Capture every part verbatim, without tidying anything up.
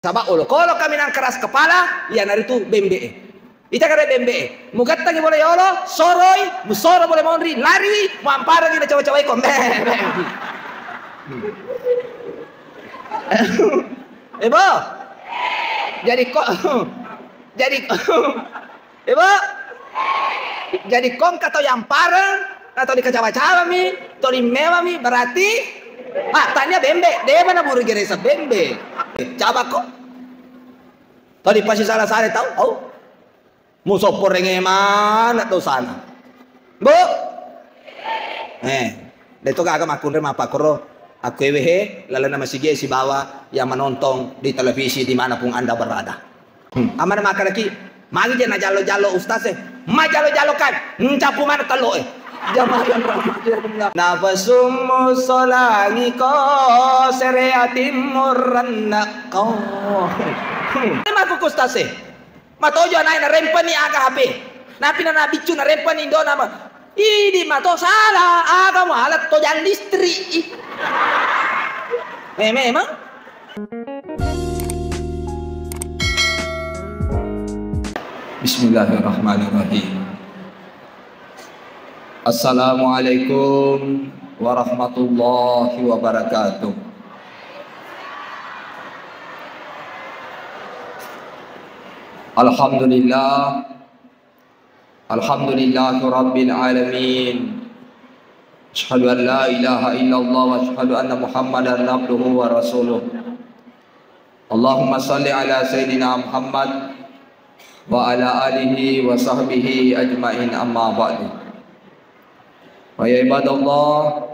Saba' olokolo kaminang keras kepala, iyanaritu bembe'e. Ita kare bembe'e. Mugattangi bola yolo, soroi, musoro bola monri, lariwi, muamparengi na cawa-cawai ko. Mbe, mbe. Ebo. Jadi ko, jadi ko, Ebo. Jadi kongka tau yampareng, na tau dikacawa-cawami, tau limewami, berarti, ah, tania bembe, deba na buru geresa bembe. Cabako. Tau dipasi sala-sala tau, au. Musopporenge mana dosana. Bu? Eh, deto gaga makkunre mapakkoro. Aku ewe he, lalenna masigi sibawa yang menonton di televisi di mana pun Anda berada. Hmm. Amana makkalaki, magi je najallo-jallo ustaz e. Majallo-jallokan, ncapu mana tello e. Jamaah yang berbahagia. Nafasummu solangi ko, sere atimmu rennak ko. Hmm. Ini mah kuku ustaz e. Matojo anae narempani aga H P. Napi na nabiccu narempani indona ma. Idi mato sala, aga muala tojang listrik. Eh, memang. Bismillahirrahmanirrahim. Assalamualaikum warahmatullahi wabarakatuh. Alhamdulillah. Alhamdulillahi rabbil alamin. Asyhadu an la ilaha illallah wa asyhadu anna Muhammadan abduhu wa rasuluh. Allahumma salli ala sayyidina Muhammad wa ala alihi wa sahbihi ajmain, amma ba'du. Wa ya ibadallah,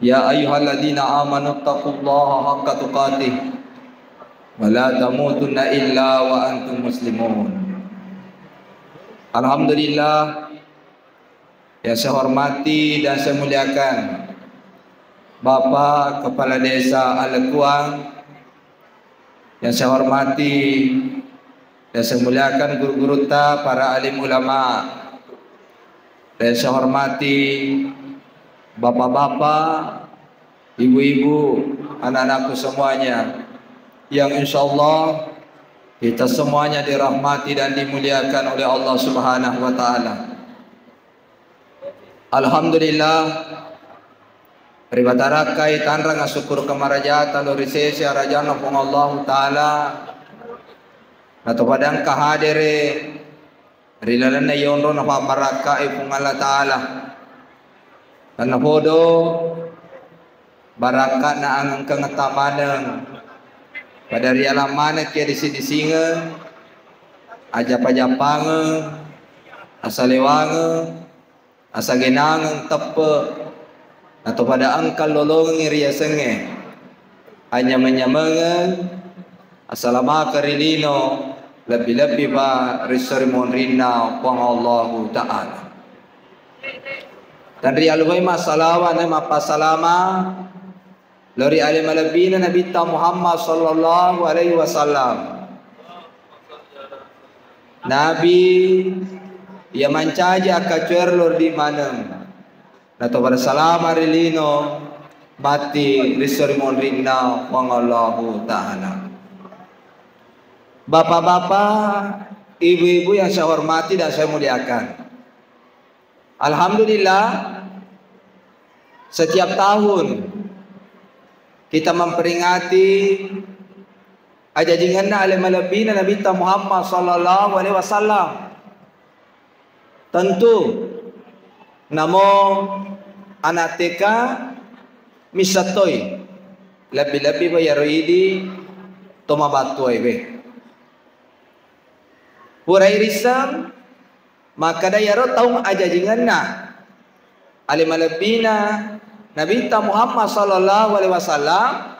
ya ayyuhalladzina amanu taqullaha haqqa tuqatih wa la tamutunna illa wa antum muslimun. Alhamdulillah, yang saya hormati dan saya muliakan Bapak Kepala Desa Alekuang, yang saya hormati dan saya muliakan guru-gurutta, para alim ulama, dan saya hormati bapak-bapak, ibu-ibu, anak-anakku semuanya yang insya Allah kita semuanya dirahmati dan dimuliakan oleh Allah Subhanahu wa Ta'ala. Alhamdulillah, ribatarakkai tanrang asukkurukeng marajata lao ri sese arajanna Puang Allahu Ta'ala, natopada engka hadere ri lalenna yonrona pabbarakkai Puang Allah Ta'ala. Tennapodo barakka'na angengkengetta maneng, pada riala manekki adisi-disingeng, ajjapa-jappangeng, asalewangeng, asagenangeng teppe, natopada engka lolongengngi riasengnge anyameng-nyamengeng, asalamakeng ri lino, lebbi-lebbi pa ri esso ri monrinna Puang Allahu Ta'ala. Dan rialupai massalawa na mappasalama lao ri ale malebbina Nabitta Muhammad sallallahu alaihi wasallam. Nabi iya mancaji akkacoero lao ri maneng, natopada salama ri lino matti ri esso ri monrinna Puang Allahu Ta'ala. Bapak-bapak, ibu-ibu yang saya hormati dan saya muliakan. Alhamdulillah, setiap tahun kita memperingati ajajingenna ale malebbina Nabitta Muhammad sallallahu alaihi wasallam. Tentu, namo anak T K missettoi, lebbi-lebbi pa iyaro idi to mabattuae we. Purai risseng, makkeda iyaro taung ajajingenna ale malebbina Nabitta Muhammad sallallahu alaihi wasallam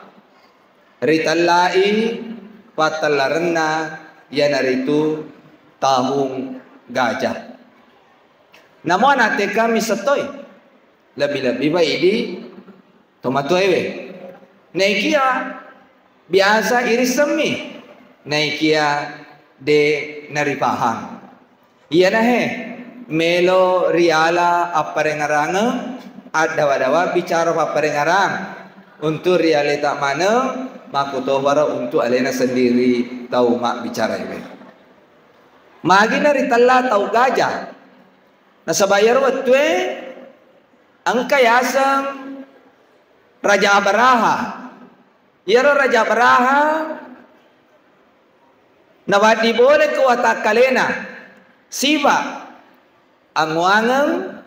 ritellai pattellarenna, iyanaritu tahung gajah. Namo anak T K missettoi, lebbi-lebbi pa idi tomatoaewe. Naikia biasa irissemmi, naikia de naripahang. Iyanahe melo riala apparengngerangeng, addawa-dawa bicara papparengngerang untu rialeta maneng Makkutoparo untu alena sendiri tau mabbicara ewe. Magi naritella tau gaja. Nasaba iyaro wettue engka yaseng Raja Abraha. Iyaro Raja Abraha nawaddi bole ko watakkalena siba angoangeng,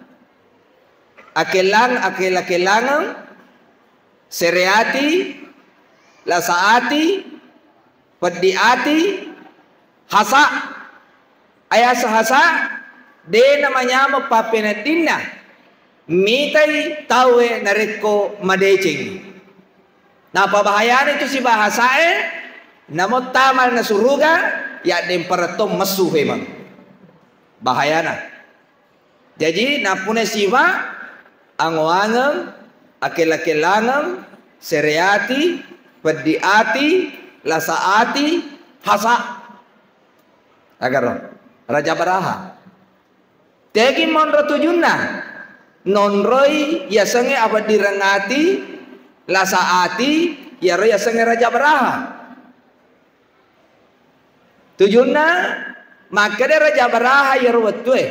akellang-, akella-kellangeng, sere ati, lasa ati, peddi ati, hasa. Ayasa hasa, de namanyameng pappeneddinna mitai tauwe narekko madecengi. Napabahayana itu sibahasae, namo tamal na suruga, yaddempareng to messu memang. Bahayana. Jaji, nappuna siba angoangeng, akella-kellangeng, sere ati, peddi ati, lasa ati, hasa. Agaro, Raja Baraha. Tegi monro tujunna, nonroi yasengnge apeddireng ati, lasa ati, iyaro yasengnge Raja Baraha. Tujunna, makkeda Raja Baraha iyaro wettue,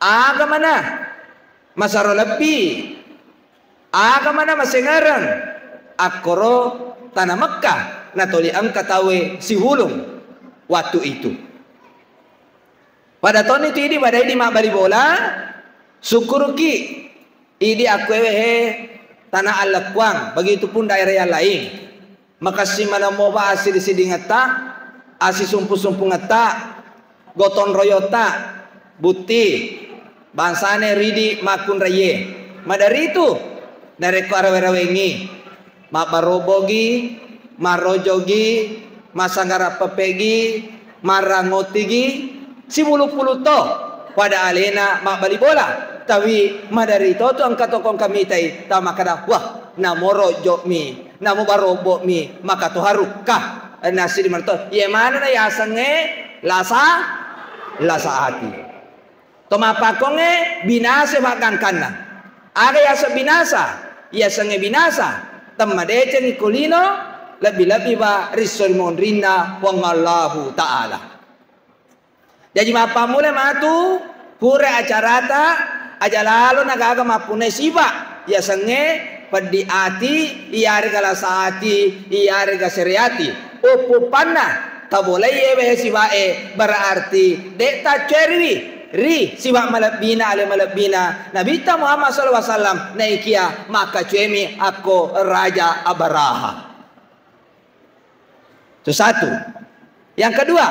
aga mana masaro lebbi, aga mana masengereng, akkoro tana Mekka natoli engka tauwe siwulung wattu itu. Pada toni tu idi pada idi mabbali bola, sukkuruki idi akkuewe he tana allekkuang, begitu pun daerah yang lain. Makessing maneng mopa assiddi-siddingetta, assisumpu-sumpungetta, gotong royongta, butti, bangsane ridi makkunraie. Madaritu, narekko arawe-rawengi, mabbarobbogi, marrojogi, massanggara peppegi, marrangotigi, sibulu-pulu to pada alena mabbali bola. Tapi madari to tu engka toko engka mitai, tau makkeda, "Wah, namoro jokmi, namo barobokmi, maka to harukka." Nasidi maneng to, iye maneng na yasengnge lasa, lasa ati. To mappakkongnge binasa faggangkanna. Aga yaseng binasa, yasengnge binasa, temmadecengi ko lino, lebbi-lebbi ba risso ri monrinna Puang Allahu Ta'ala. Jaji, mappammula matu pura acarata, aja lalo nagaga mappunnai siba, yasengnge peddi ati, iyarega lasa ati, iyarega sere ati. Uppu-uppanna tabolai ewe sibae, berarti de taccueriwi ri siba malebbina ale malebbina Nabitta Muhammad sallallahu alaihi wasallam, naikia makkacuemi akko Raja Abraha. Itu satu. Yang kedua,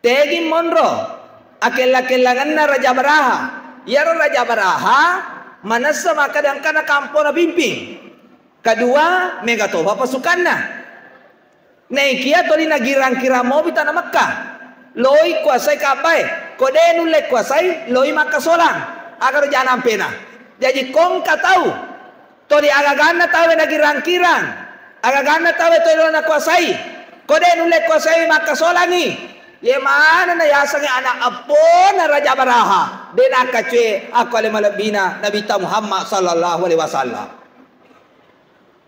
tegi monro akella-kellangenna Raja Baraha. Iyaro Raja Baraha manessa makkeda engkana kampona pimping. Kedua, mega topa pasukanna. Naikia toli nagirang-kirang mopi tana Mekka. Loi kuasai Ka'bae. Ko de nulle kuasai, loi makkasolang. Agaro jana ampena. Jaji kongka tau. Toli agaganna tauwe nagirang-kirang, agaganna tauwe toli lo nakuasai, ko de nulle kuasai makkasolangi. Ye manenna yasengnge ana eppona Raja Baraha, de nakkacue akko ale malebbina Nabitta Muhammad sallallahu alaihi wasallam.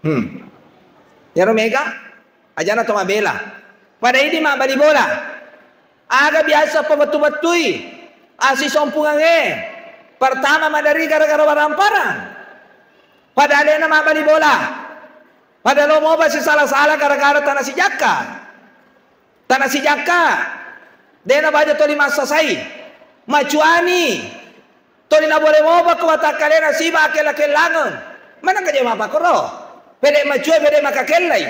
Hmm. Yaro mega ajana to mabela. Pada idi mabbali bola. Aga biasa pabettu-bettui assisompungengnge? Pertama, maderi gara-gara waramparang. Pada alena mabbali bola. Pada lo mopa sisala-sala gara-gara tana sijakka. Tana sijakka. Dena baja toli massasai. Macuani. Toli nabole mopa ko watakkalena siba akella-kellangeng. Manengka je mapakkoro? Pede macue, pede makakellai.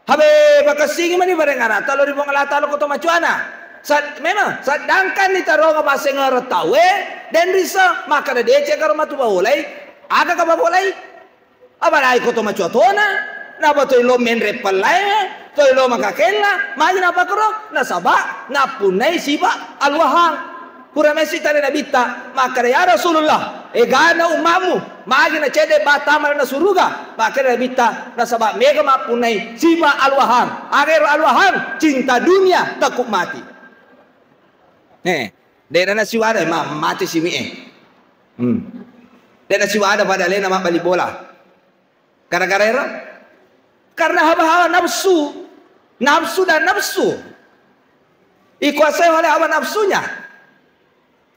Habe, pakessingi mani bareng arata lo ri Puang Allah Taala ko to macuana. Sa-, memang, sedangkan ni taronga pasengere tauwe, den rissa, makkeda deceng karo matu babolai, aga ka babolai? Apalagi ko to macua tona, napa to lo menre pellae, to lo makakella, magi napakkoro? Nasaba nappunnai siba alwahang. Pura messi tale Nabitta, makkeda, "Ya Rasulullah, egana ummamu, magi na cedde ba tamalenna suruga?" Makkeda Nabitta, "Nasaba mega mappunnai siba alwahang." Aga ero alwahang? Cinta dunia, takut mati. Eh, de'na nasiwada, ma-, mati simi e. Hmm. De'na siwada pada alena mabbali bola. Gara-gara ero? Karena hawa-hawa nafsu, nafsu dan nafsu. Dikuasai oleh hawa nafsunya.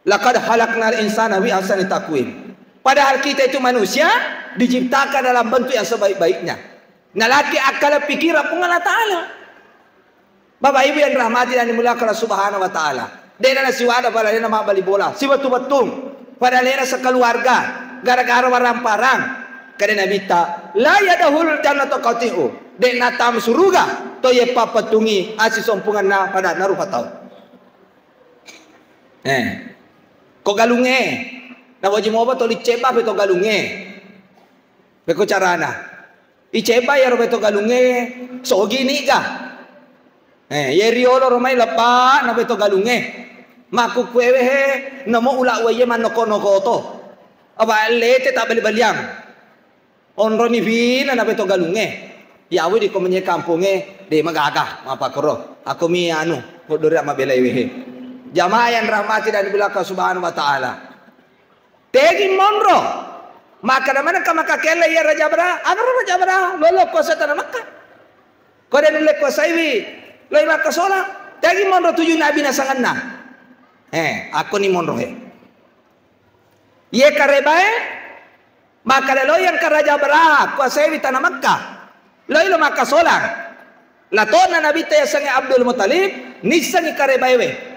Laqad khalaqnal insana fi ahsani taqwim. Padahal kita itu manusia diciptakan dalam bentuk yang sebaik-baiknya. Nalaki akal pikiran Puang Allah Ta'ala. Bapak Ibu yang rahmati dan dimuliakan Allah Subhanahu wa Ta'ala. De'na nasiwada pada alena mabbali bola, siwettu-wettung pada alena sekeluarga gara-gara warang-parang. Kada Nabitta, la yadkhulul jannata qati'u. De'na tama suruga to ye papettungi asisompungenna pada narupa tau. Eh. Ko galungnge. Nawaji mopa toli cebba pe to galungnge. Pekko carana. Icebba iyaro beto galungnge sogi niga. Eh, ye riolo romai lebba na beto galungnge. Makkukkuewe he namo ula uwaiye mannoko-noko to. Apa lete tabbali-baliang. Onroni fina na beto galungnge. Yawi di komenye kampongnge de magaga mapakoro. Ako mi anu, poddori mabelai wehe. Jamaah yang rahmati dan dimuliakan Subhanahu wa Ta'ala. Tegi monro. Makkeda maneng ka makkakelle iya Raja Abraha. Aga ro Raja Abraha? Lolo kuasa tana Mekka. Ko de nulle kuasaiwi. Loi makkasola. Tegi monro tuju nabi nasangenna. Eh, ako ni monro he. Iye karebae, makkeda loi engka Raja Abraha kuasaiwi tana Mekka. Loi lo makkasolang. Latona Nabitta yasengnge Abdul Muttalib, nissengngi karebaewe.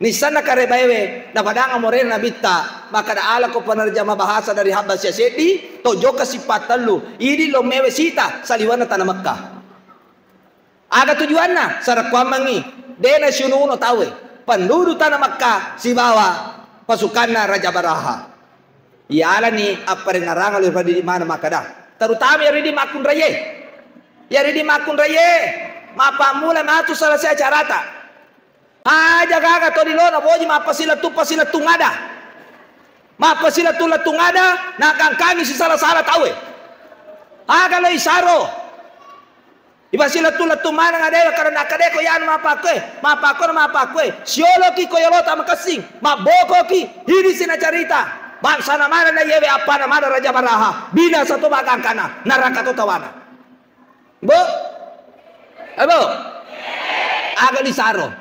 Nissenna karebaewe, napadang amorena Nabitta, makkeda alako penerjemah bahasa dari Habasyah seddi, to jokka sipattellu, idi lommewe sita, saliwenna tana Mekka. Aga tujuanna? Sarekkuammengngi, de nasiununo tauwe, penduduk tana Mekka sibawa pasukanna Raja Abraha. Iyalani apparengngerang alwi pada idi maneng makkeda, terutama iyaro idi makkunraie. Iyaro idi makkunraie, mappammula matu selesai acarata. Aja gaga to dilona boji mappasilettu-pasilettung ada. Mappasilettu-lettung ada, nagangkangi sisala-sala tauwe. Aga lo isaro. Ipasilettu-lettu maneng adewe karena akkadeko yanu mappakkue, mappakkue, mappakkue. Sioloki ko yolota makessing, mabbokoki, hidisi nacarita. Bangsana maneng na yewe appana maneng Raja Baraha, binasa to bagangkana, naraka to tawana. Bo? Eh, bo? Aga disaro.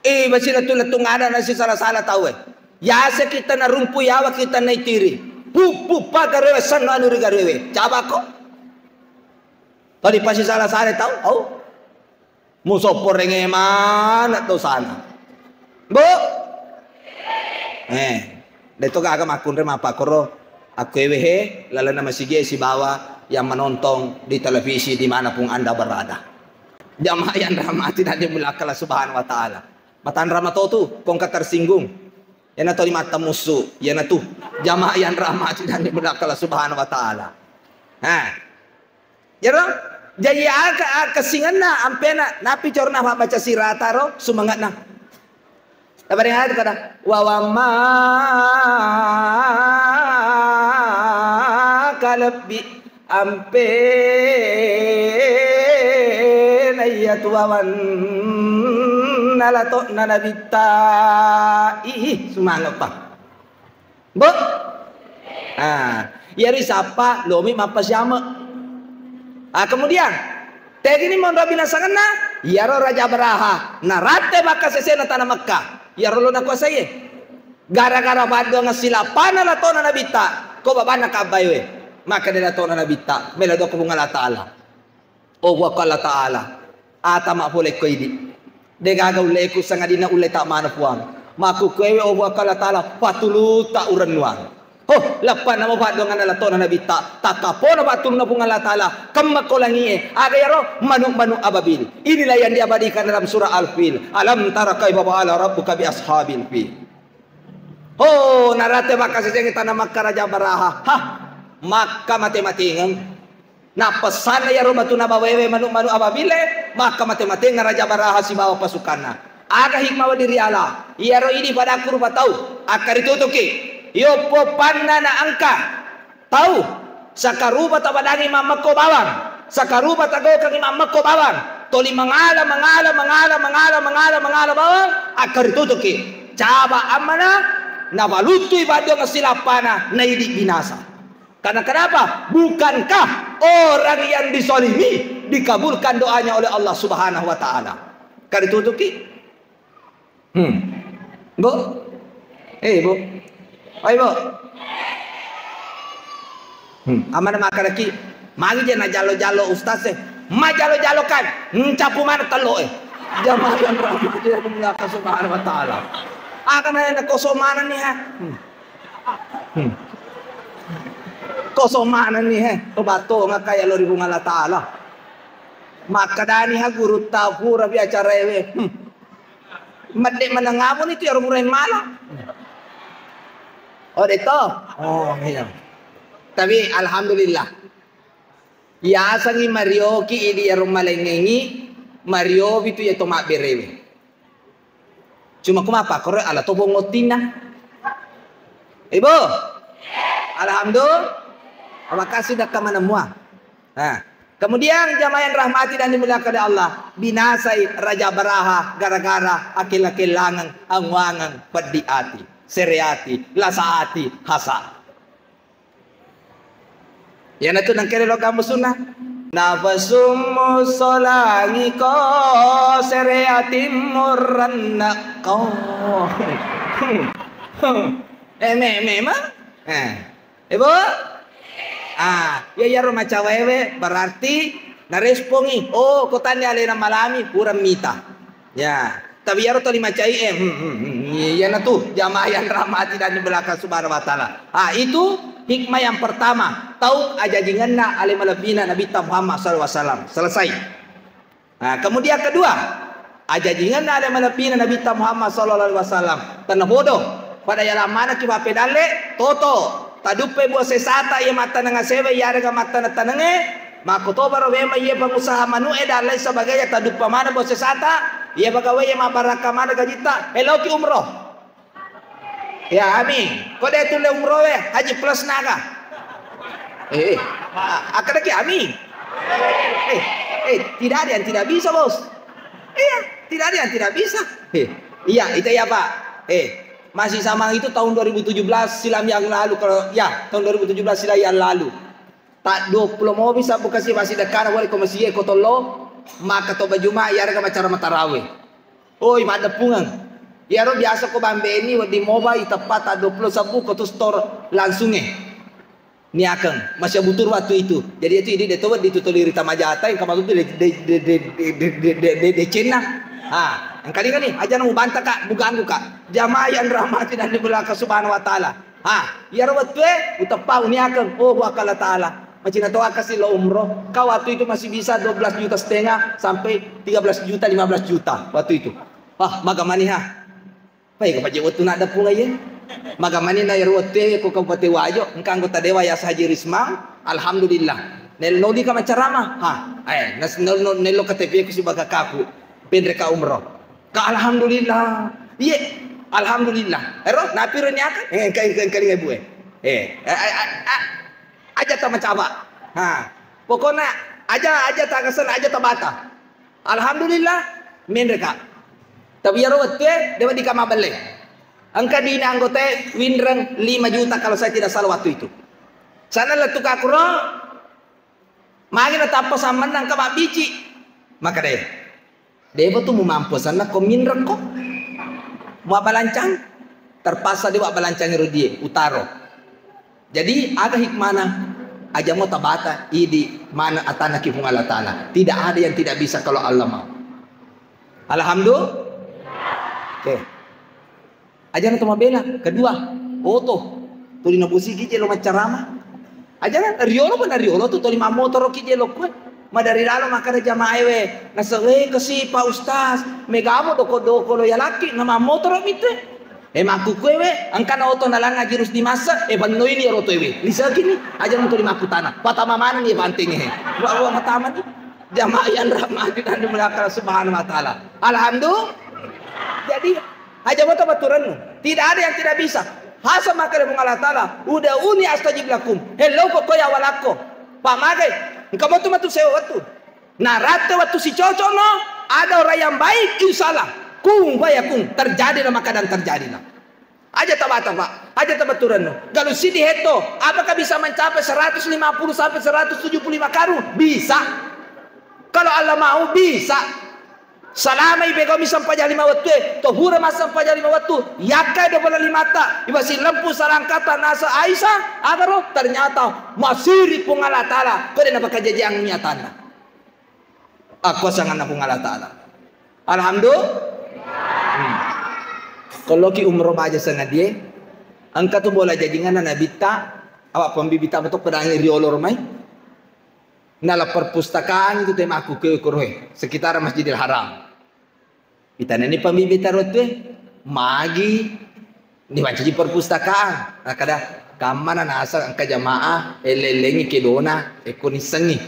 Eh, masilettu-lettung ada nasi sala-sala tauwe. Yase kita narumpu yawa kita naitiri. Puppu pagarewe sanna anu rigarewe. Cabako. Tadi pasi sala-sala tau, au. Musopporenge mana dosana. Bu? Eh, deto gaga makkunre mappakkoro akkuewe he lalenna masigie sibawa yang menonton di televisi di mana pun Anda berada. Jamaah yang rahmati dan dimuliakan Allah Subhanahu wa Ta'ala. Matanra matotu, kongka tersinggung. Yana toli mattamussu, yana tu. Jamaah yang rahmati dan dimuliakan Allah Subhanahu wa Ta'ala. Nah, Jero, jaji aka-, akessingenna ampena, napi corona mabbaca sirata ro, sumange'na. Tabareng ayat kada, "Wa wamma kalebbi ampena iya tuwawanna lato'na nabitta." Ih, sumange'pa. Bo? Ah, iyaro isappa lomi mappasiame. Ah, kemudian, tegini monro binasangenna, iyaro Raja Abraha, naratte makkasesena tana Mekka, iyaro lo nakuasaie. Gara-gara paddoang silappana latona nabitta, ko babanna kabbaewe. Maka de latona nabitta, mela doko Puang Allah Ta'ala. Oh, Puang Allah Ta'ala, ata mapole ko idi. Degaga ulleku sangadinna ulle ta mana Puang. Makkukkuewe, oh, Puang Allah Ta'ala, patulutta urennuang. Oh, lappa namo paddoanganna latona nabitta, takkapona pattulunna Puang Allah Ta'ala, kemmekko langie, aga iyaro manu-manu ababil. Inilah yang diabadikan dalam surah Al-Fil. Alam tara kaifa fa'ala rabbuka bi ashabil fil. Oh, narate makkaseseng tana Makka Raja Baraha. Hah, Makka mate-matengeng. Nappessanna iyaro batu nabawaewe manu-manu ababile, Makka mate-matenga Raja Baraha sibawa pasukanna. Aga hikmah wedding riala? Iyaro idi padakku rupa tau, akkaritutuki. Iyoppo panna naengka. Tau, sakarupa tabadangi mammekko bawang, sakarupa tagaukangi mammekko bawang, toli mangala, mangala, mangala, mangala, mangala bawang, akkaritutuki. Caba ammana, nabaluttui baddoang silappana, naidi binasa. Karena kenapa? Bukankah orang yang dizalimi dikabulkan doanya oleh Allah Subhanahu wa Ta'ala? Kan ditutuki? Hmm. Bu? Eh, Bu. Oi, Bu. Hmm. Amana makaraki. Magi je na jalo-jalo ustaz e. Majalo-jalo kan. Ncapu mana telo e. Jamaah yang rahmati Allah Subhanahu wa Ta'ala. Akan ada kosong mana nih, ha? Hmm. Hmm. Kosong mana nih, he? Tobato ngaka ya lo ri Puang Allah Ta'ala. Makkadani ha guru ta pura bi acara ewe. Hmm. Medde meneng apani tu ya ro murain mala. Oh, de to? Oh, iya. Tapi alhamdulillah. Yasengi marioki idi ero malengengi, mariobi tu ya to mabberewe. Cuma ku mappakkoro ala to pong ottinna. Ibu. Alhamdulillah. Makasih dakka manemua. Nah, kemudian jamaah yang rahmati dan dimuliakan oleh Allah, binasai Raja Baraha gara-gara akella-kellangan, anguangan, peddi ati, sere ati, lasa ati, hasa. Iyanatu nengkere lo kamu sunnah. Nafasummu solangiko sere atimmu rennekko. Eh, me-, memang. Eh, Ibu? Ah, ya, iyaro macawewe berarti narespongi. Oh, kotani alena malami, kurang mita. Ya, tapi iyaro toli macai, eh, hmm, hmm, hmm, iya, iyanatu jamaah yang rahmati dan di belakang Subhanahu wa Ta'ala. Ah, itu hikmah yang pertama, tau ajajingenna ale malebbina Nabitta Muhammad sallallahu alaihi wasallam. Selesai. Nah, kemudian kedua, ajajingenna ale malebbina Nabitta Muhammad sallallahu alaihi wasallam. Tenna bodoh. Pada yala manaki mappedalle, toto. Taduppai buah sesata, iya mattaneng asewe, iyarega mattaneng-tanenge, makkotobaro memang iya pengusaha manu'e dan lain sebagainya, taduppa maneng buah sesata, iya pegawai iya mabbarakka maneng gajitta, eloki umroh. Ya, amin. Ko de tulle umroh we, haji plus naga. Eh, eh. A-, akkadaki amin. Eh, eh, tidak ada yang tidak bisa, Bos. Iya, tidak ada yang tidak bisa. Eh, iya, itu ya, Pak. Eh, masih sama itu tahun dua ribu tujuh belas silam yang lalu, kalau ya, tahun dua ribu tujuh belas silam yang lalu. Ta dua puluh mobi sabbu kasi masih dekana wale ko masih ko tollo, maka to bajuma ya harga macara matarawe. Oi, maddeppungeng. Iyaro biasa ko bambeni wedding moba iteppa ta dua puluh sabbu ko tu store langsunge. Niakeng, masih butur waktu itu. Jadi itu idi de to wedding tu toli rita majata yang kamatu de, de, de, de cenna. Ha, engkali kani, aja nang mubanta, Kak, muganggu, Kak. Jamaah yang rahmati dan dimuliakan Subhanahu wa Ta'ala. Ha, iyaro wettue uteppa uniakeng, oh, buah Allah Ta'ala. Macina to akasi lo umroh. Kau waktu itu masih bisa dua belas juta setengah sampai tiga belas juta, lima belas juta waktu itu. Wah, maga mani ha. Pai ko paje wettu nadda punga ye. Maga mani na iyaro wettue ko Kabupaten Wajo, engka anggota dewan yasa Haji Rismang, alhamdulillah. Nel nodi ka macarama. Ha, eh, nas-, nel-, nel-, nello K T P ku sibaga kaku. Penre ka umroh. Ka alhamdulillah. Iye, alhamdulillah. Ero, napiro niaka? Eh, engka, engka, engka lingai bue. Eh, eh, eh, eh, eh. Aja ta macaba. Ha. Pokokna aja, aja ta kesel, aja ta bata. Alhamdulillah, menre ka. Tapi iyaro wettue, de wedding ka mabelle. Engka dina anggotae winreng lima juta kalau saya tidak salah waktu itu. Sana lettu ka kuro, magi natappa sammenna engka mabbici. Maka deh. De'pa tu mumampu senna ko minrekko. Muabbalancang, terpaksa de wabbalancang ero die, utaro. Jadi, aga hikmana? Aja mo tabata, idi mana atanaki Puang Allah Ta'ala. Tidak ada yang tidak bisa kalau Allah mau. Alhamdulillah. Oke. Ajana to mabela. Kedua, oto. Tuli nabusiki je lo maccarama. Ajana riolo pa na riolo tu tuli mammotoro ki je lo kue. Madari lalo makkada jamaah ewe. Nasewe kasi Pak Ustaz. Megamo doko-doko lo yalaki na mammotoro mitu. E makkukue we, engkana oto nalanga jirus di masa, e bannoi ni roto ewe. Lisaki ni, ajana tuli makkutana. Patama mana ni banteng e. Wa, wa, matama ni. Jamaah yang rahmati dan dimuliakan Subhanahu wa Ta'ala. Alhamdulillah. Jadi, aja mo tabaturennu. Tidak ada yang tidak bisa. Hasa makkeda Puang Allah Ta'ala, "Ud'uni astajib lakum." Hello ko koya walakko. Pak magai. Engka mo tu matu sewa wettu. Naratte wettu sicocokno, ada orang yang baik, insya Allah. Kun fayakun, terjadilah maka dan terjadilah. Aja tabata, Pak. Aja tabatturennu. Galu siddi hetto, apakah bisa mencapai seratus lima puluh sampai seratus tujuh puluh lima karung? Bisa. Kalau Allah mau, bisa. Salama ibegomi sempajang lima wettu e, tohura massempajang lima wettu, yakkai dua puluh lima ta, ibasi lempu salangkata nasa Aisyah, agaro ternyata masiri Puang Allah Ta'ala, kode napakajajiang nyatanna. Akuasanganna Puang Allah Ta'ala. Alhamdulillah. Hmm. Kolloki umroh baja sangadie, engka tu bola jajinganna nabitta, awak pembibita betok pedangi riolo romai. Nala perpustakaan itu temaku ke korohe, sekitar Masjidil Haram. Itanani pembibita rotue, magi niwancaji perpustakaan. Nakada, kammana naseng engka jamaah, ellelengi kedona, ekko nissengi.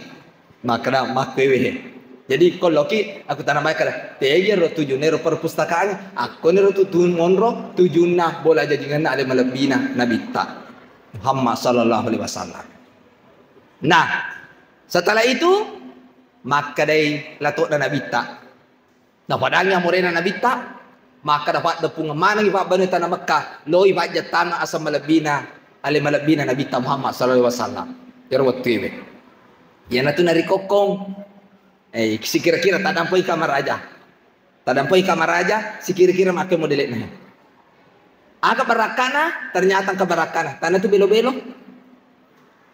Makkeda makkuewe. Jadi, kolloki aku tana mai kada, tegi ro tujunna ro perpustakaan, akko ni ro tu, tu monro tujunna bola jajinganna ale malebbina nabitta Muhammad sallallahu alaihi wasallam. Nah, setelah itu makkedai lato'na nabitta. Napadangi amorena nabitta, makkeda, "Paddeppungeng manengi pabbanue tana Mekka, loi pajjattangeng aseng malebbina, ale malebbina Nabitta Muhammad sallallahu alaihi wasallam." Iyaro wettuewe. Iyanatu narikokkong, eh, sikira-kira taddampoi kamaraja. Taddampoi kamaraja, sikira-kira makke modele'na. Aga barakkana? Ternyata engka barakkana. Tanatu belo-belo.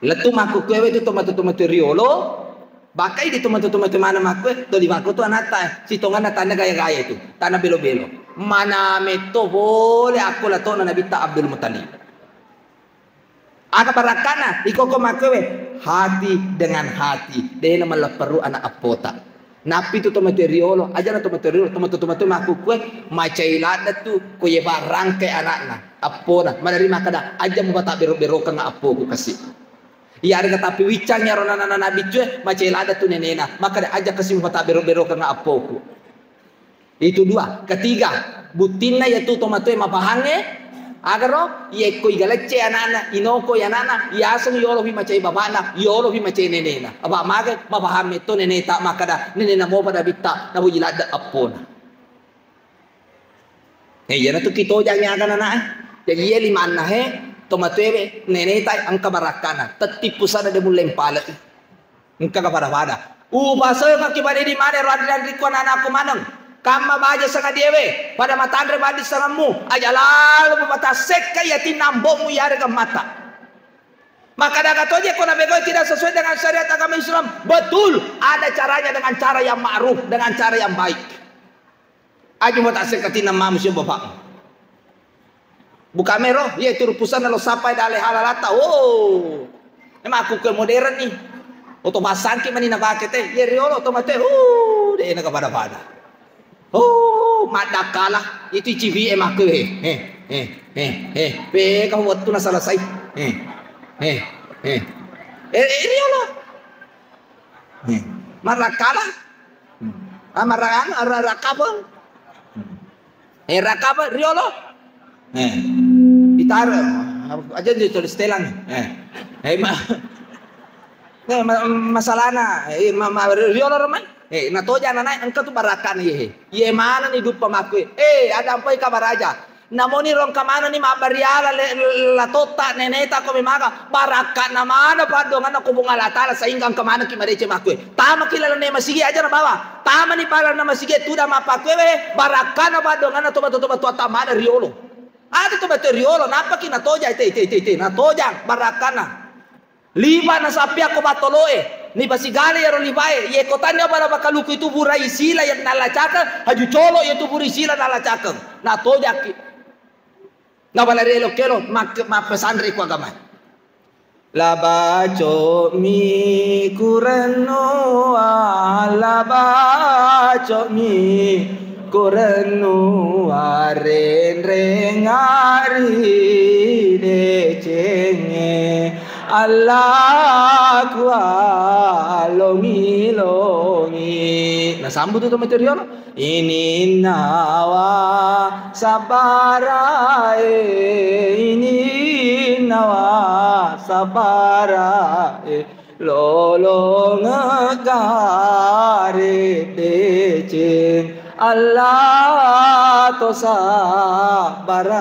Lettu makkukkuewe tu tomatowa-tomatowa riolo, bakkai di tomatowa-tomatowa maneng makkue, toli makko tu anatta, sitonganna tanna gaya-gaya itu, tanna belo-belo. Mana metto pole akko lato'na Nabitta Abdul Muttalib. Aga barakkana, ikoko makkuewe, hati dengan hati, dena mallepperu anak appota. Nappi tu tomatowa riolo, ajana tomatowa riolo, tomatowa-tomatowa makkukkue, macai ladde tu, ko ye barangkai anakna, appona, maneri makkeda, "Aja mupatabbero-berokeng appoku kasi." Iyarega tapi wiccang yaro nanana nabiccue, macai ladde tu nenena, makkeda, "Aja kasi mupatabbero-berokeng appoku." Itu dua. Ketiga, buttinna yatu tomatowa mapahangnge, agaro, yekko igalecce anakna, inoko anakna, yaseng yolo fi macai bapakna, yolo fi macai nenena. Apa maga mapahang metto neneta makkeda, nenena mopa Nabitta, nabuji ladde appona. Eh, iyanatu kitojang yaga nanae. Jadi iye limanna he, tomatoewe, neneta engka barakkana. Tetti pusana de mulle mpale. Engka ka pada-pada. Upasengekki pada idi mane ro anri-anrikku anak-anakku maneng. Kamma baja sangadiewe, pada matanre bandi sangemmu, aja lalo mupatasekka yatinna ambo'mu yarega mata. Maka daga toje ko nabegoi tidak sesuai dengan syariat agama Islam. Betul, ada caranya dengan cara yang ma'ruf, dengan cara yang baik. Aja mutasekka tinna mamu sibawa bapakmu. Buka mero, iye turu pusana lo sapai dale halalata. Oh. Emang aku ke modern nih. Oto pasangki mani napake te. Iye riolo oto mate. Uh, de na pada-pada. Oh, maddakkala. Itu civi e makku he. He, he, he, he. Pe kau waktu na selesai. He. He. He. Eh, eh, riolo. He. Marakkala. Hmm. Ah, marang-, anu, ara-, rakapa. Hmm. Eh, rakapa, riolo? Eh. Itaro. Aja dia tulis telang. Eh. Eh, ma-, eh, ma-, masalahna, eh, ma-, ma-, riolo romai? Eh, natoja nanae, engka tu barakkana iye. Iye manani duppa makku. Eh, ada ampai ka baraja. Namoni rongka manenni mabbariala le-, latotta, neneta ko memaga, barakka'na maneng paddoanganna ko Puang Allah Ta'ala sehingga engka manengki madeceng makkue. Tamaki lalenna masigi aja nabawa. Tamani pa lalenna masigi tudang mappakkuewe, barakka'na paddoanganna toba-toba tuatta maneng riolo. Ada toba riolo, nappaki natojang, te, te, te, te, natojang barakka'na. Lipa nasappiakko battoloe, nipasigala iyaro lipae, iye ko tannia bala bakaluku itu burai sila yang nalacakeng, haju colo iyatu burai sila nalacakeng. Natojakki. Nabala rielo-kelo, mak-, mappesanre ku agama. Labaco'mi kurennua, labaco'mi kurennua renreng ari decengnge. Allaku alongi-longi. Nasambu tu tomatoa riolo. Ininnawa sabbarae, ininnawa sabbarae, lolongegga redeceng. Allah to sabbara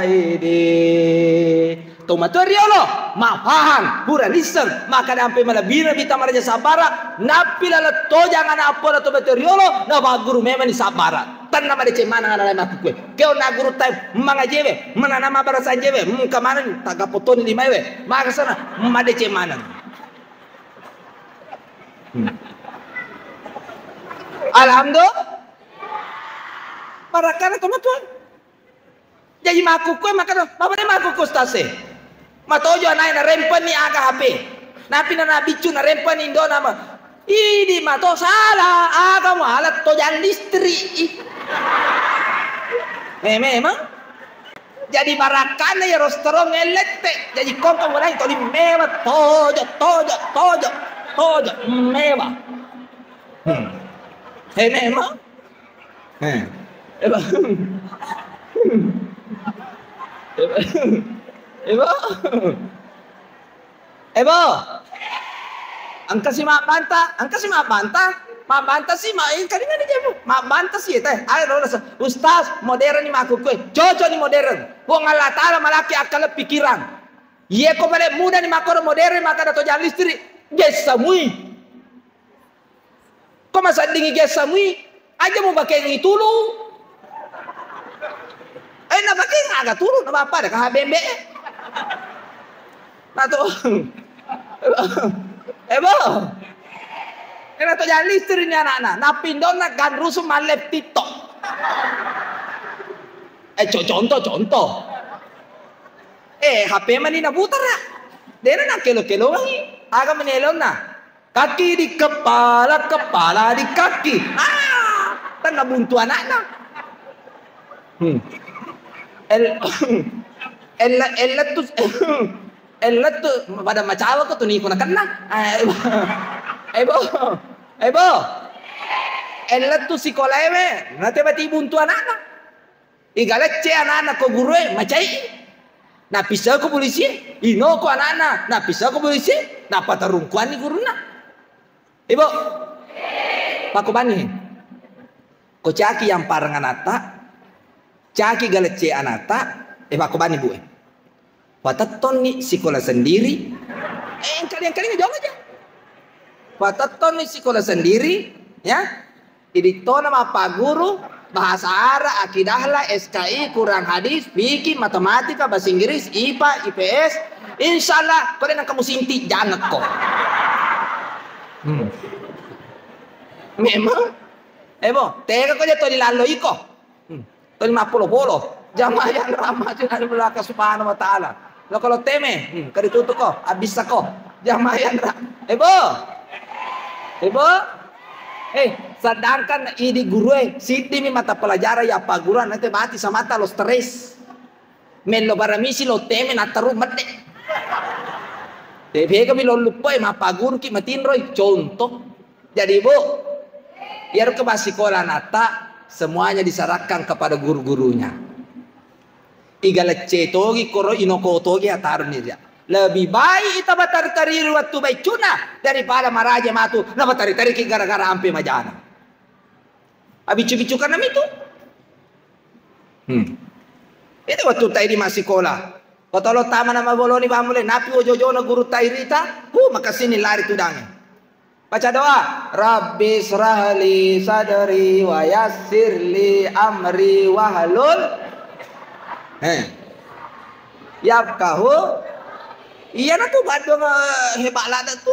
idi. Tomatoa riolo, mapahang, pura nisseng, makkeda ampe malebbi'na Nabitta maraja sabbara, nappi laleng tojang ana' appo'na tomatoa riolo, napagguru memanni sabbara. Tenna madeceng maneng ana' lae makkukkue. Ke onna guru tae, mangajewe, menanama barasanjewe, engka maneng, tagapotoni limaewe, makasana, madeceng maneng. Hmm. Alhamdulillah. Marakkana tomatoa. Jaji makkukkue makkeda, "Bapa de' makkukku ustaz e." Matojo anae narempenni aga H P. Napi na nabiccu narempenni indona ma. Idi mato salah, aga muala tojang listrik. Eh, memang. Jadi barakkanna ya rosterong elette. Jadi kongko mulai toli mewa tojo, tojo, tojo, tojo, mewa. Hmm. Eh, memang. Eh. Ebo. Ebo. Ebo. Engka si mabbanta, engka si mabbanta. Mabbanta si ma-, engka ni ngani jemu. Mabbanta si teh. Ayo, ustaz, modern ni makkukkue. Cocok ni modern. Puang Allah Ta'ala malaki akal pikiran. Iye ko pale muda ni makkoro modern makkeda tojang listrik. Gessa mui. Ko maseddingi gessa mui, aja mupakengi tulu. Eh, napakeng aga tulu, na bapa de' ka habembe. Na to. Eh, bo. Eh, na tojang listrik ni anakna. Napindonna ganrusu mallep TikTok. Eh, co-, contoh, contoh. Eh, H P mani nabutara. De' na nakkelo-kelongi. Aga mani elonna. Kaki di kepala, kepala di kaki. Ah, tenna buntu anakna. Hmm. El-, el-, ellettu, ellettu pada macawa ko tu niko nakenna. Eh, eh, bo. Eh, bo. Ellettu sikolaewe, nate bati buntu anakna. Igalecce anana ko gurue, macai. Napisau ko polisi, ino ko anana, napisau ko polisi, napatarungkuanni gurunna. Ibu, pakobani. Ko caki yang pareng anata, caki galecce anata, eh, pakobani bu, eh. Patettonni sikola sendiri. Eh, engkali-engkali jolo aja. Patettonni sikola sendiri, ya. Idittona mappaguru bahasa Arab, akidah lah, S K I, Quran hadis, fikih, matematika, bahasa Inggris, I P A, I P S. Insya Allah, kode nang kamu sinti, jangan ko. Hmm. Memang, eh, bo, tega ko jatuh di lalo iko. Hmm. Toli mappolo-polo. Jamaah yang rahmati Allah subhanahu wa ta'ala. Lo kalau teme, hmm, kadi tutu ko, abissa ko. Jamaah yang ra-, eh, bo. Eh, bo. Eh, sedangkan idi gurue, siddi mi mata pelajaran ya pagguruan, nanti mati samata lo stres. Mello baramisi lo teme, nattaru medde. Tebega mi lo luppoi, mapaguru ki matinroi. Contoh. Jadi, Bu, iyaro ke massikola anakta, semuanya diserahkan kepada guru-gurunya. Iga lecce togi, koro inoko togi, ataruni ria. Lebih baik ita batari-tari ri wettu baicuna daripada maraja matu, nabatari-tari ki gara-gara ampe majana. Abiccu-biccu karena mitu. Hmm. Itu wettu ta idi massikola. Kotolo tama nama boloni bamule, napi ojo-ojona guru ta irita, ku makasini lari tudange. Baca doa, "Rabbi israhli sadri wa yassir li amri wahlul." Eh. Yafqahu. Iyana tu baddo, eh, hebat lada tu.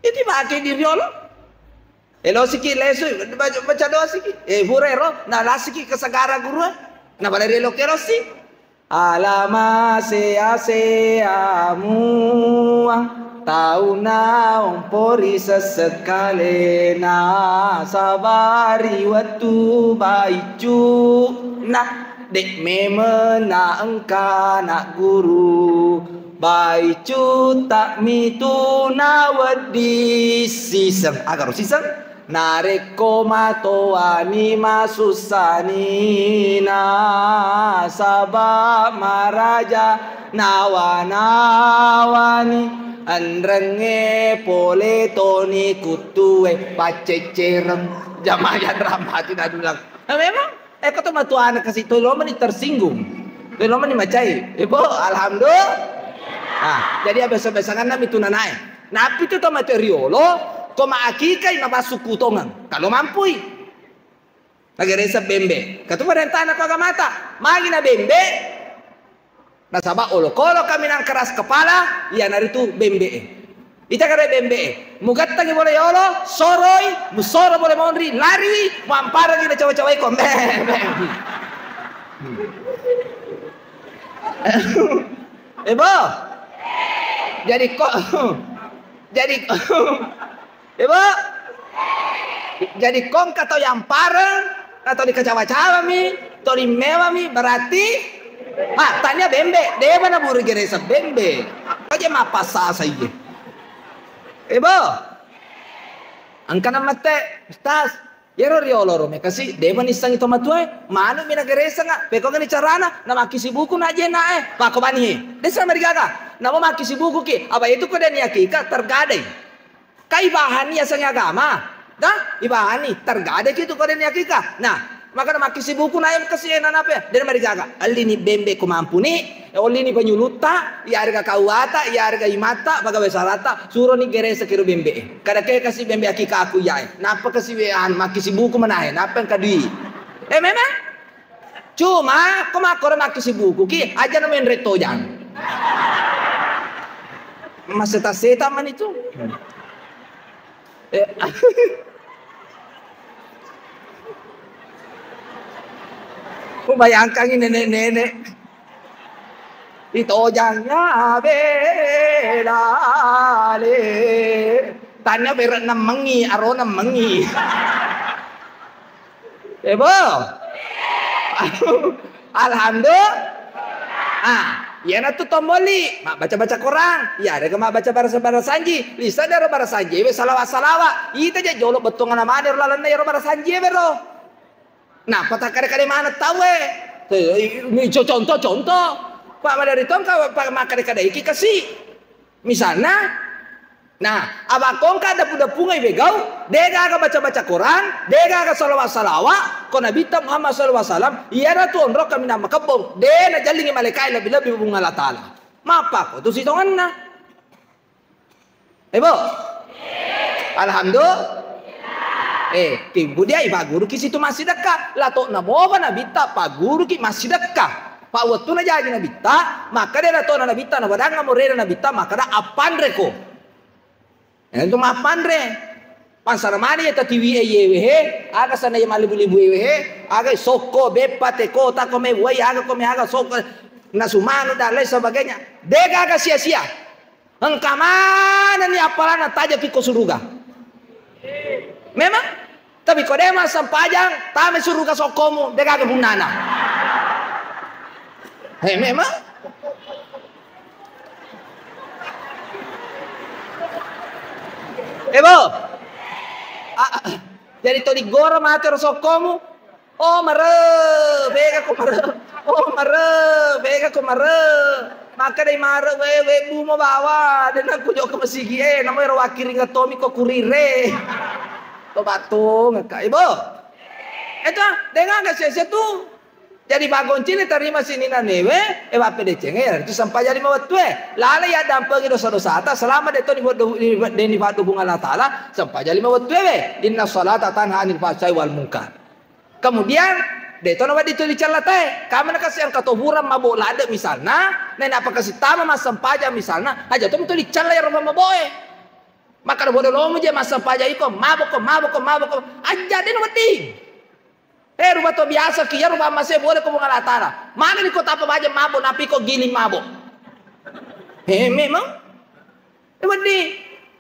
Itu pakai diri Allah. Elosiki lesu, baca, baca doa siki. Eh, pura ero, na lasiki kesegara guru. Na pada ri eloke elosi. Alama sea-sea mua tauna ompori sessekale na sabari wettu baiccu na de' memeng na engka na guru. Baicu tak mitu na wedding siseng. Agaro siseng? Narekko matoani masussani nasaba maraja nawa-nawani enrengnge pole toni kuttue pacceccereng. Jamaah yang rahmati nadulang. Nah, memang Eh, ko to matuana kasi to lo mani tersinggung. To lo mani macai. Eh, bo, alhamdulillah. Ah, jadi biasa-biasa kan nami tu nanae. Napi tu to matu riolo, ko ma akikai na basu kutongeng. Kalau mampui. Nageresa bembe. Katu parentana ko agamata. Magi na bembe. Nasaba olokolo kaminang keras kepala, iyanaritu bembe'e. Ita kare bembe'e. Mugattangi bola yolo, soroi, musoro bola monri, lariwi, muamparagi na cawa-cawai ko. Mbe, mbe. Ebo. Jadi ko, jadi Ibu, jadi kongka tau yampareng, atau dikacawa-cawami, tau dimewami, berarti, ah, tania bembe, deba na buru geresa bembe. Aja mapasasa iye. Ibu, engka na mette, Ustaz, yero riolo ro mekasi, deba nissangi to matuae, manu mina geresa nga, pekongani carana, na makkisi buku na jena eh, pako bani he. Desa marigaga, namo makkisi buku ki, apa itu ko deni akika, tergadai. Ka ibahani asengnge agama. Da, ibahani, tergade ki tu ko deni akika. Nah, makana makkisi buku na em kasi e nanape. Dena marigaga. Allini bembe ko mampuni, e ollini panyulutta, iarega kawata, iarega imatta, pagawe sarata, suroni gerese kiro bembe e. Kada ke kasi bembe akika aku iyae. Napa kasi we anu, makkisi buku manae, napa engka dui. Eh, memang? Cuma, ko makkoro makkisi buku ki, aja na menre tojang. Maseta-seta mani tu. Eh, Ku bayangkangi nenek-nenek. Itojang ya belale. Tanya berak nemengi, aro nemengi. Eh, bo. Alhamdulillah. Ah, iyanatu tomboli, mabbaca-baca Quran. Iyarega mabbaca barasa-barasanji. Lisa dero barasanji, we salawa-salawa. Ita je jolo bettuanna mane ro lalenna iyaro barasanji we ro. Nappa takkada-kada maneng tauwe. Eh, ini co-, contoh-contoh. Pak madari tongka, Pak makkada-kada iki kasi. Misalna, nah, abakongka depu-depungai begau, degaga baca-baca Quran, degaga salawat-salawat, ko Nabitta Muhammad sallallahu alaihi wasallam, iyana tu onrokka minang makebbong, de najallingi malaikae lebbi-lebbi Puang Allah Taala. Mappako tu sitongenna. Eh, bo? Alhamdulillah. Eh, kimbu dia ipaguruki situ massidekka. Latokna mopa Nabitta paguruki massidekka. Pak wettu najaji Nabitta, maka de latokna Nabitta, napadangngamo rena Nabitta, maka da appanreko. Itu mappanre. Pansana mani ya tatiwi e yewe he, aga sana ya malibu-libu yewe he, aga sokko, beppa, teko, tako me buai, aga ko me aga sokko, nasumanu dan lain sebagainya. Degaga sia-sia. Engka manenni appalanna tajaki ko suruga. Memang? Tapi ko de massempajang, tame suruga sokkomu, degaga punnana. Eh, memang? Eh, bo. Ah, ah. Jadi to digoro mate ro sokkomu. Oh, mare, pega ko mare. Oh, mare, pega ko mare. Maka dai mare, we, we bumo bawa. Dena ku jokka masigi e, namo ero wakkiring tomi ko kurire. To batong ka. Ibu. Itu, dengan gak sia-sia tu. Jadi bagoncini tarima sini nanewe, e wappedecenge, ya, itu sempajang lima wettu e. Lale ya dampengi dosa-dosata, selama de to di, di, di, di, di Allah Taala, sempajang lima wettu e, we. Inna salata tanha anil fahsyai wal munkar. Kemudian, de to nawedding tu dicella tae. Kamana kasi engka to hurang mabo ladde misalna, nainappa kasi tama massempajang misalna, aja to tu dicella iyaro maboe. Maka bodo lomo je massempajang iko, maboko, maboko, maboko. Aja de nawedding. Eh, rupa to biasa ki, iyaro mammase bola ko Puang Allah Taala. Mana ni ko tapa baja mabo, napi ko giling mabo. Eh, memang. Eh, wedding.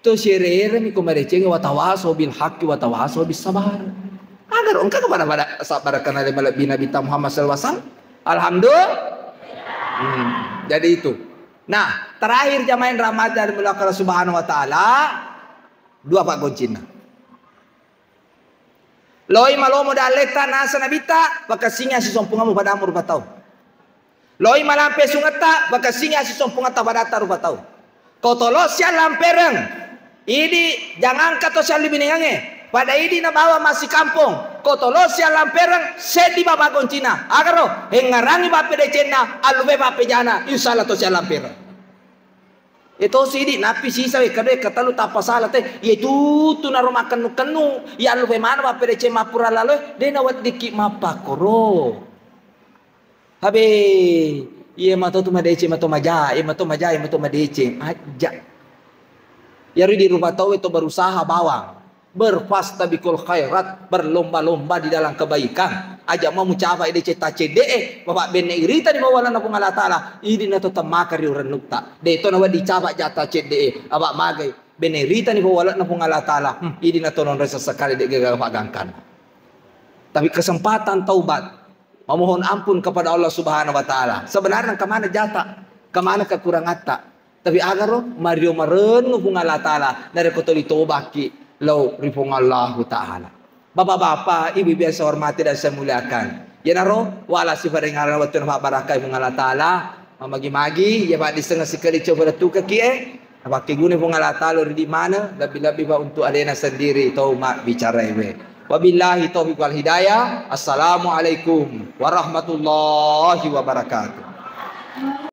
To sierere mi ko mareceng, watawaso bil haqqi watawaso bis sabar. Agar engka kepada pada sabar karena dia melebihi Nabi Muhammad sallallahu alaihi wasallam. Alhamdulillah. Hmm, jadi itu. Nah, terakhir jamaah yang rahmati dan dimuliakan Allah Subhanahu wa Taala, dua pak goncina. Loi malomo dalletta nasa nabitta, pakessingi asisompungemmu padamu rupa tau. Loi malampe sungetta, pakessingi asisompungetta padatta rupa tau. Ko tolo siang lampereng, idi janganka to siang libinengange, pada idi nabawa massikampong, Ko tolo siallampereng, seddi bapa goncina. Agaro, hengngarangi pappedecenna, allupai pappejana, insya Allah to siallampereng. Etosi idi, nappi sisa wekka dua, wekka tellu, tappa sala te. Iye tutu naro makkennu-kennu, iya allupai maneng pappedeceng mappura laloe, de naweddikki mappakoro. Habe, iye mato tu madeceng, mato maja, iye mato maja, iye mato madeceng. Ajja. Iyaro di rupa tau to berusaha bawang. Berfastabiqul khairat, berlomba-lomba di dalam kebaikan. Aja mau mucapa ide cetta cedde e, bapak benne irita di bawah lana Puang Allah Ta'ala. Idi na to temaka ri urennukta. De to nawa dicapa jata cedde e, abak magai. Benne irita di bawah lana Puang Allah Ta'ala. Hmm, idi na to nonre sesekali de gaga pak gangkan. Tapi kesempatan taubat, memohon ampun kepada Allah Subhanahu wa Ta'ala. Sebenarnya kemana jata? Kemana kekurangatta? Tapi agaro mario marennu Puang Allah Ta'ala, narekko toli tobakki lao ri Puang Allahu Ta'ala. Bapak-bapak, ibu-ibu yang saya hormati dan saya muliakan. Iyanaro, wala sifarengarana wettu nafabbarakai Puang Allah Ta'ala, mamagi-magi, iya paddissengeng sikali coba lettukaki e, napakkeguna Puang Allah Ta'ala ri di mana, lebih-lebih Pak untuk alena sendiri, tau mabbicara iwe. Wabillahi taufiq wal hidayah. Assalamualaikum warahmatullahi wabarakatuh.